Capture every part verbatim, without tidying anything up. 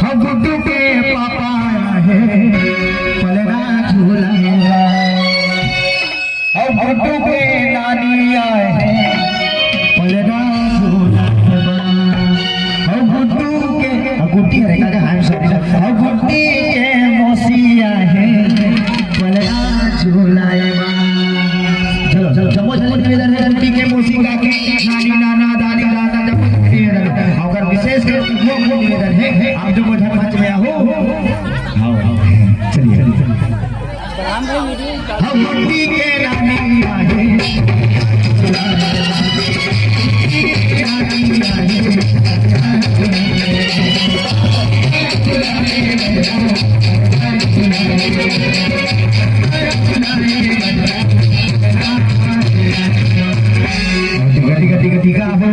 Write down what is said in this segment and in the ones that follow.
हम गुड्डू के पापा हे, पलड़ा झूला। अउ गुड्डू के नानी आए हे, पलड़ा झूला बा। अउ गुड्डू के, अउ गुड्डी, अरे काका, I am sorry, अउ गुड्डी के मौसी आए हे, पलड़ा झूला बा। चलो, चलो, जम्मो झन निवेदन हे, गुड्डी के मौसी, काकी, नानी, नाना, दादी, दादा, जम्मो झन निवेदन हे। अउ अगर विशेष कर वो, वो निवेदन हे, आप जम्मो झन मंच में आहो। हाँ, हाँ, चलिए, चलिए। हम गुड्डी के नानी आए। गति, गति, गति का हो।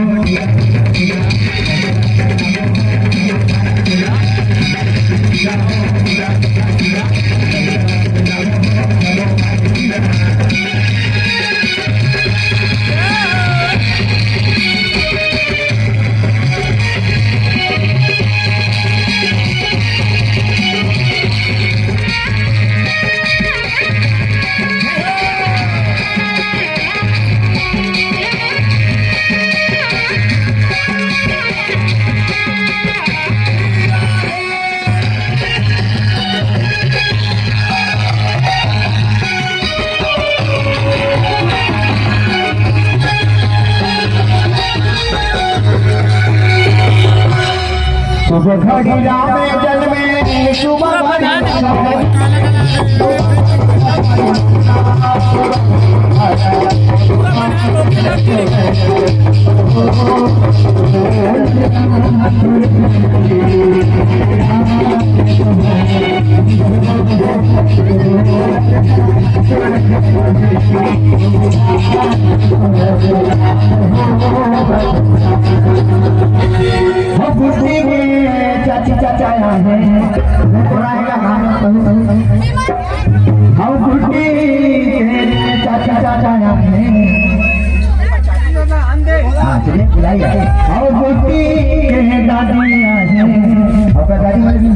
शुभ घड़ी राम जन्मे, शुभ घड़ी। हम गुड्डी के चाची चाचा आए हैं। थोड़ा इनका नाम कहूँ। हम गुड्डी के चाची चाचा आए हैं। हाँ, चलिए, बुलाइए। हम गुड्डी के दादी आए हैं। आपका दादी वाली।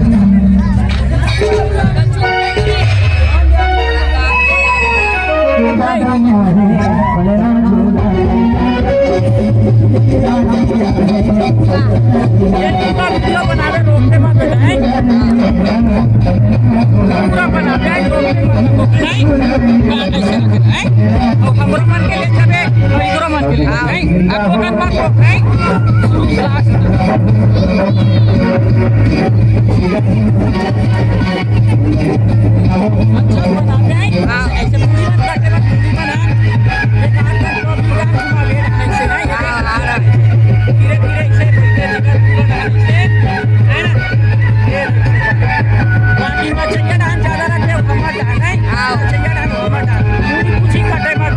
ये पूरा वीडियो बनावे रोकते मत बेटा, हैं? पूरा बनावे, हैं? रोकते मत, रोकते मत, हैं? और हमरो मन के ले जावे, और इकरो मन के ले जावे, हैं? अब ओकर मन को, हैं? शुरू से last तक। अच्छा बनावे, हैं? हाँ। ऐसे पूरी मत करते, बस पूरी बना। ये कहाँ तक तो अभी रात में आगे ऐसे नहीं, ऐसे हाँ, हाँ, हाँ। धीरे धीरे इसे, धीरे धीरे पूरा डाल इसे, है ना? ये बाकी बच्चे के डांस ज्यादा रखे, वो मत डाल, नहीं? हाँ। बच्चे के डांस वो मत डाल। पूरी पूछी कटे मत।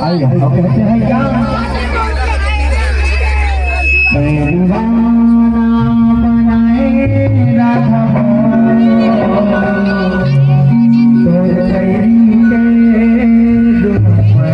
आइए, ओके, ओके, हैं क्या? दीवाना बनाए राधा मोहन, तो तेरी के दुश्मन।